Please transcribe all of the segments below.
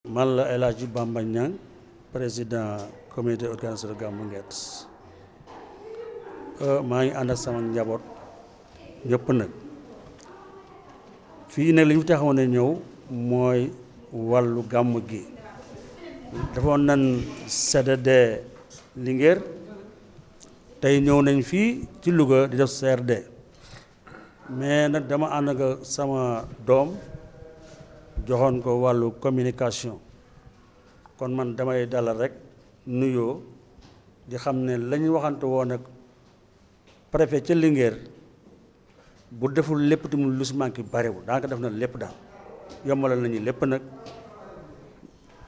man la El Hadji Bamba Niang président comité organisateur Gamou Nguet maa ngi ànd ak sama njaboot ñëpp nag fii nag li ñu taxawoon ne ñëw mooy wàllu gàmm gi defoon nañ CDD Linguère tey ñëw nañ fii ci Louga di def CRD mais nag dama ànd ak sama doom joxoon ko wàllu communication kon man damay dalal rek nuyoo di xam ne la ñu waxante woon ak préfet ca Linguère bu deful lépp tamit lu si manqué bariwul daanaka def na lépp daal yombalal nañu lépp nag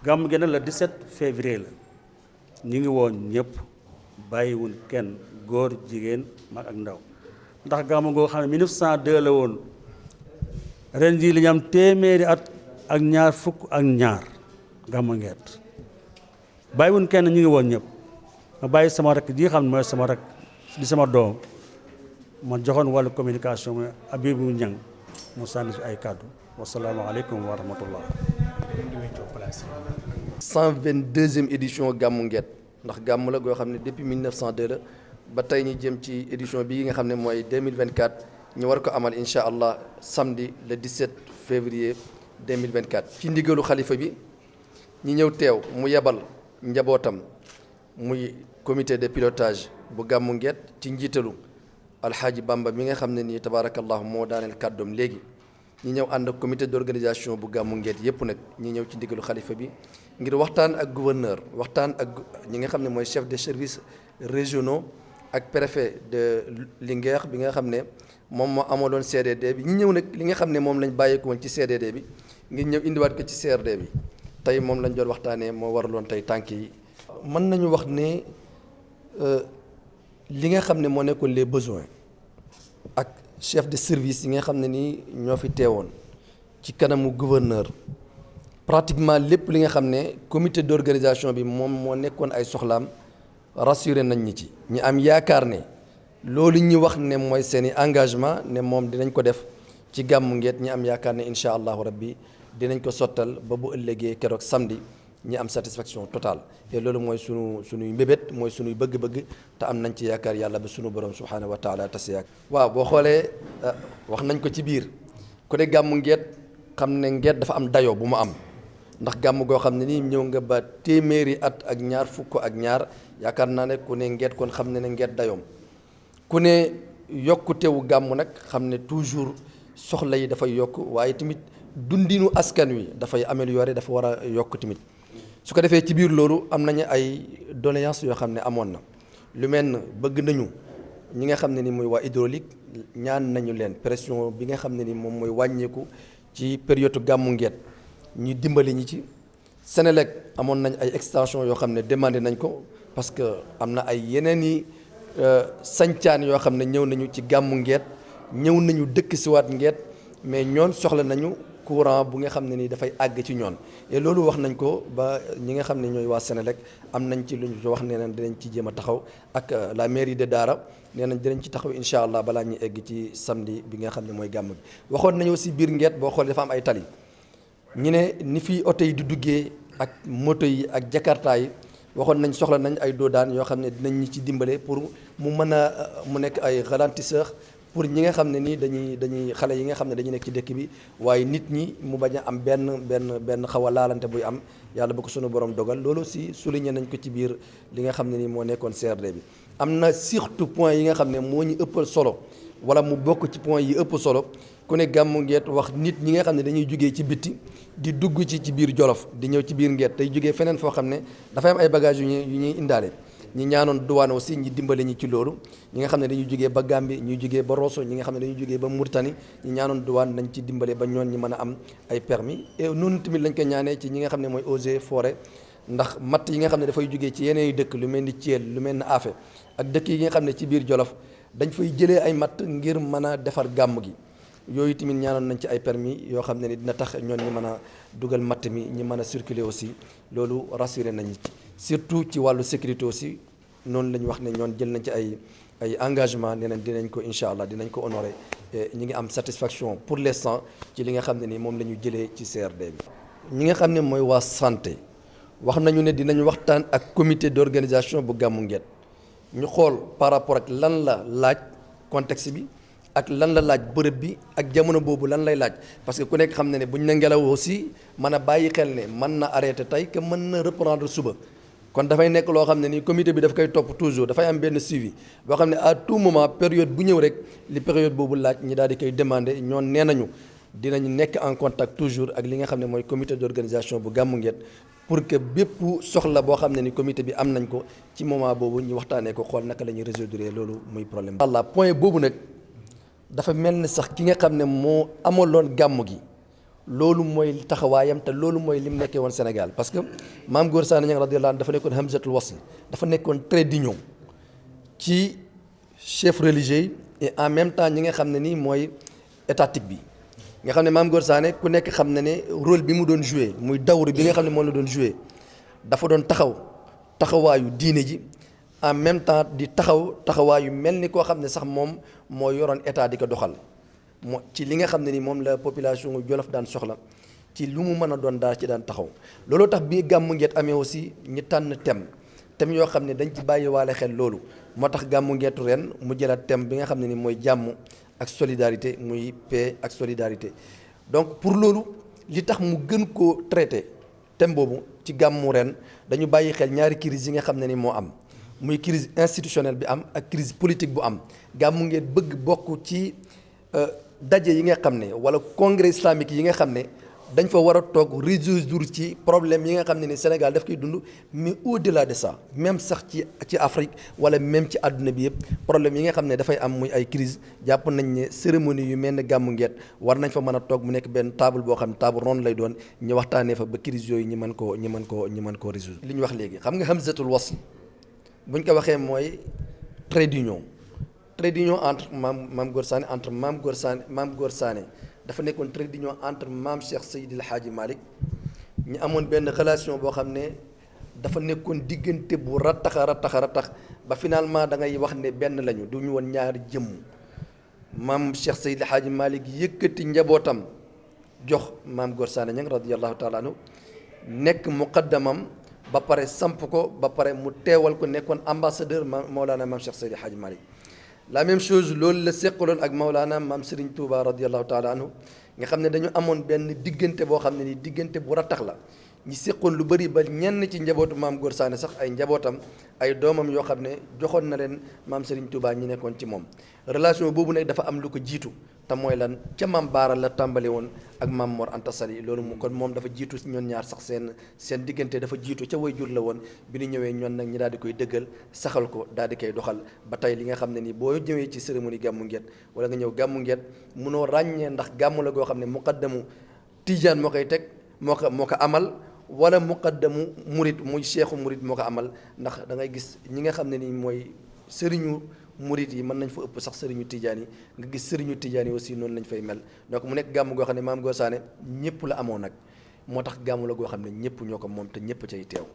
gàmm gi nag le 17 février la ñu ngi woon ñëpp bàyyiwul kenn góor jigéen mag ak ndaw ndax gàmm goo xam ne 1902 la woon ren jii li ñu am téeméeri at ak ñaar fukk ak ñaar Gamou Nguet bàyyiwul kenn ñu ngi woon ñëpp ma bàyyi sama rek ji xam ne mooy sama rek di sama doom ma joxoon wàllu communication mooy Abibou Niang mu sànni si ay kàddu wasalaamaaleykum wa rahmatullah 122e édition Gamou Nguet ndax gàmm la goo xam ne depuis 1902 la ba tey ñu jëm ci édition bii nga xam ne mooy 2024 ñu war ko amal incha allah samedi le 17 février 2024. ci ndigalu xalifa bi ñi ñëw teew mu yebal njabootam muy comité de pilotage bu Gamou Nguet ci njiitalu alxaaji Bamba mi nga xam ne nii tabaarakallahu moo daaneel kàddoom léegi ñi ñëw ànd ak comité d'organisation bu Gamou Nguet yëpp nag ñi ñëw ci ndigalu xalifa bi ngir waxtaan ak gouverneur waxtaan ak ñi nga xam ne mooy chef de services régionaux ak préfet de Linguère bi nga xam ne moom moo amaloon CDD bi ñi ñëw nag li nga xam ne moom lañ bàyyeeku woon ci CDD bi ngir ñëw indiwaat ko ci CRD bi tey moom lañ doon waxtaanee moo waraloon tey tànk yi. mën nañu wax ne li nga xam ne moo nekkoon les besoins ak chef de service yi nga xam ne nii ñoo fi teewoon ci kanamu gouverneur pratiquement lépp li nga xam ne comité d'organisation bi moom moo nekkoon ay soxlaam rassuré nañ ñi ci ñi am yaakaar ne loolu ñi wax ne mooy seeni engagement ne moom dinañ ko def ci Gamou Nguet ñi am yaakaar ne incha allahu rabbi dinañ ko sottal ba bu ëllëgee keroog samedi ñi am satisfaction totale et loolu mooy sunuy mbébét mooy sunuy bëgg-bëgg te am nañ ci yaakaar yàlla ba sunu borom subhanahu wa taala tas yaak waaw boo xoolee wax nañ ko ci biir ku ne Gamou Nguet xam ne Nguet dafa am dayo bu mu am ndax gàmm goo xam ne nii ñëw nga ba téeméeri at ak ñaar fukk ak ñaar yaakaar naa ne ku ne Nguet kon xam ne ne Nguet dayoom ku ne yokkutewu gàmm nag xam ne toujours soxla yi dafay yokk waaye tamit dundinu askan wi dafay améliorer dafa war a yokk tamit su ko defee ci biir loolu am nañu ay doléances yoo xam ne amoon na lu mel ne bëgg nañu ñi nga xam ne ni mooy waa hydraulique ñaan nañu leen pression bi nga xam ne ni moom mooy wàññeeku ci période Gamou Nguet ñu dimbali ñi ci Sénélec amoon nañ ay extension yoo xam ne demandé nañ ko parce que am na ay yeneen i sancaan yoo xam ne ñëw nañu ci Gamou Nguet ñëw nañu dëkk si waat Nguet mais ñoon soxla nañu courant bu nga xam ne nii dafay àgg ci ñoon et loolu wax nañ ko ba ñi nga xam ne ñooy waa Sénélec am nañ ci lu ñu wax nee nañ dinañ ci jéem a taxaw ak la mairie de Daara nee nañ dinañ ci taxaw incha allah balaa ñuy egg ci samedi bi nga xam ne mooy gàmm gi. waxoon nañu aussi biir Nguet boo xoolee dafa am ay tali ñu ne ni fi oto yi di duggee ak moto yi ak jakarta yi waxoon nañ soxla nañ ay doodaan yoo xam ne dinañ ñu ci dimbale pour mu mën a mu nekk ay ralentisseur pour ñi nga xam ne nii dañuy xale yi nga xam ne dañuy nekk ci dëkk bi waaye nit ñi mu bañ a am benn xaw a laalante buy am yàlla ba ko sunu borom dogal loolu aussi souligné nañ ko ci biir li nga xam ne nii moo nekkoon CRD bi. am na surtout point yi nga xam ne moo ñu ëppal solo wala mu bokk ci point yi ëpp solo ku ne Gamou Nguet wax nit ñi nga xam ne dañuy jugee ci bitti di dugg ci biir Jolof di ñëw ci biir Nguet tey jugee feneen foo xam ne dafay am ay bagages yu ñuy indaale. ñi ñaanoon douane aussi ñi dimbale ñi ci loolu ñi nga xam ne dañuy jógee ba Gambie ñuy jógee ba Rosso ñi nga xam ne dañuy jógee ba Mauritanie ñi ñaanoon douane nañ ci dimbale ba ñoon ñi mën a am ay permis et noonu tamit lañ ko ñaanee ci ñi nga xam ne mooy eaux et forêt ndax matt yi nga xam ne dafay jógee ci yeneen dëkk lu mel ni Thiel lu mel ni Affé ak dëkk yi nga xam ne ci biir Jolof dañ fay jëlee ay matt ngir mën a defar gàmm gi yooyu tamit ñaanoon nañ ci ay permis yoo xam ne ni dina tax ñoon ñi mën a dugal matt mi ñi mën a circuler aussi loolu rassuré nañ ci surtout ci wàllu sécurité aussi noonu la ñu wax ne ñoon jël nañ ci ay engagement nee nañ dinañ ko incha allah dinañ ko honorer ñi ngi am satisfaction pour l'instant ci li nga xam ne ni moom la ñu jëlee ci CRD bi. ñi nga xam ne mooy waa santé wax nañu ne dinañ waxtaan ak comité d'organisation bu Gamou Guet ñu xool par rapport ak lan la laaj contexte bi ak lan la laaj bërëb bi ak jamono boobu lan lay laaj parce que ku nekk xam ne ne buñ na ngelaw aussi mën a bàyyi xel ne mën na arrêter tey que mën na reprendre suba kon dafay nekk loo xam ne ni comité bi daf koy topp toujours dafay am benn suivi boo xam ne à tout moment période bu ñëw rek li période boobu laaj ñi daal di koy demander ñoon nee nañu dinañ nekk en contact toujours ak li nga xam ne mooy comité d'organisation bu Gamou Guet pour que bépp soxla boo xam ne ni comité bi am nañ ko ci moment boobu ñu waxtaanee ko xool naka la ñuy résoudre loolu muy problème. walla point boobu nag dafa mel ni sax ki nga xam ne moo amaloon gàmmu gi loolu mooy taxawaayam te loolu mooy lim nekkee woon Sénégal parce que Maam Góor Sané Niang radiyallahu anhu dafa nekkoon hamzatul wasl dafa nekkoon trait d'union ci chef religieux yi et en même temps ñi nga xam ne nii mooy étatique bi. nga xam ne Maam Góor Sané ku nekk xam na ne rôle bi mu doon joué muy dawru bi nga xam ne moom la doon joué dafa doon taxawaayu diine ji en même temps di taxawaayu mel ni koo xam ne sax moom moo yoroon état di ko doxal moo ci li nga xam ne ni moom la population Jolof daan soxla ci lu mu mën a doon daal ci daan taxaw looloo tax bii Gamou Guet amee aussi ñi tànn thème yoo xam ne dañ ci bàyyi waale xel loolu moo tax Gamou Guetu ren mu jëlaat thème bi nga xam ne ni mooy jàmm ak solidarité muy paix ak solidarité donc pour loolu li tax mu gën koo traité thème boobu ci gàmmu ren dañu bàyyi xel ñaari crise yi nga xam ne ni moo am muy crise institutionnelle bi am ak crise politique bu am Gamou Guet bëgg bokk ci daje yi nga xam ne wala congrès islamique yi nga xam ne dañ fa war a toog résoudre ci problème yi nga xam ne ni Sénégal daf koy dund mais au-delà de ça même sax ci Afrique wala même ci àdduna bi yëpp problème yi nga xam ne dafay am muy ay crise jàpp nañ ne cérémonie yu mel ne Gamou Guet war nañ fa mën a toog mu nekk benn table boo xam ne table ronde lay doon ñu waxtaanee fa ba crise yooyu ñi mën koo résoudre. li ñu wax léegi xam nga hamzatul wasl buñ ko waxee mooy trait d'union entre Maam Góor Sané Maam Góor Sané dafa nekkoon trait d'union entre Maam Cheikh Seydi El Hadji Malick ñu amoon benn relation boo xam ne dafa nekkoon diggante bu rattax ba finalement da ngay wax ne benn lañu du ñu woon ñaari jëmm Maam Cheikh Seydi El Hadji Malick yëkkati njabootam jox Maam Góor Sané Niang radiyallahu taala anhu nekk muqaddamam ba pare samp ko ba pare mu teewal ko nekkoon ambassadeur Mawlana Maam Cheikh Seydi El Hadji Malick la même chose loolu la seqaloon ak Maulana Maam Serigne Touba radiyallahu taala anhu nga xam ne dañu amoon benn diggante boo xam ne ni diggante bu rattax la ñi seqoon lu bëri ba ñenn ci njabootu Maam Góor Sané sax ay njabootam ay doomam yoo xam ne joxoon na leen Maam Serigne Touba ñi nekkoon ci moom relation boobu nag dafa am lu ko jiitu te mooy lan ca Maam Baara la tàmbale woon ak Maam Mor Anta Sali loolu mu kon moom dafa jiitu ñoon ñaar sax seen diggante dafa jiitu ca way jur la woon bi ñu ñëwee ñoon nag ñi daal di koy dëggal saxal ko daal di koy doxal ba tey li nga xam ne nii boo ñëwee ci cérémonie Gamou Guet wala nga ñëw Gamou Guet munoo ràññee ndax gàmmu la goo xam ne muqaddamu tijaan moo koy teg moo ko amal wala muqaddamu murit muy cheikhu murit moo ko amal ndax da ngay gis ñi nga xam ne nii mooy sëriñu murit yi mën nañ fa ëpp sax sëriñu tijaan yi nga gis sëriñu tijaan yi aussi noonu lañ fay mel donc mu nekk gàmm goo xam ne Maam Góor Sané ñëpp la amoon nag moo tax gàmm la goo xam ne ñëpp ñoo ko moom te ñëpp cay teew